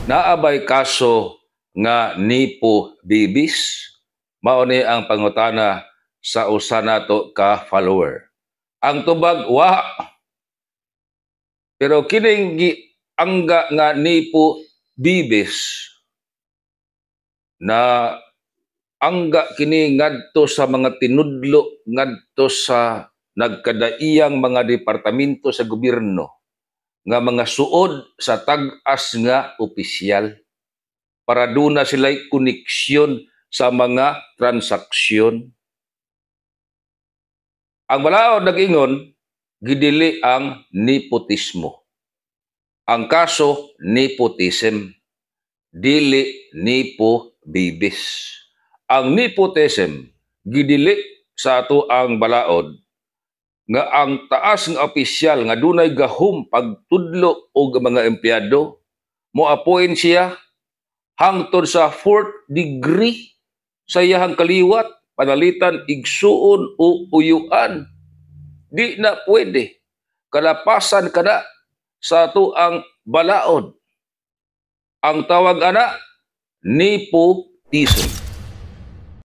Naa bay kaso nga Nepo Babies? Mao ni ang pangutana sa usa nato ka follower. Ang tubag, wa. Pero kining giangga nga Nepo Babies na angga kini ngadto sa mga tinudlo, ngadto sa nagkadaiyang mga departamento sa gobyerno nga mga suod sa tag-as nga opisyal para duna sila'y koneksyon sa mga transaksyon. Ang balaod nag-ingon, gidili ang nepotismo. Ang kaso, nepotism. Dili Nepo Babies. Ang nepotism, gidili sa ato ang balaod nga ang taas nga opisyal nga dunay gahom pagtudlo og mga empleyado, mo-appoint siya hangtod sa fourth degree sa iyahang kaliwat, panalitan igsuon o uyuan. Di na pwede. Kalapasan kana sa ato ang balaod. Ang tawag ana, nepotism.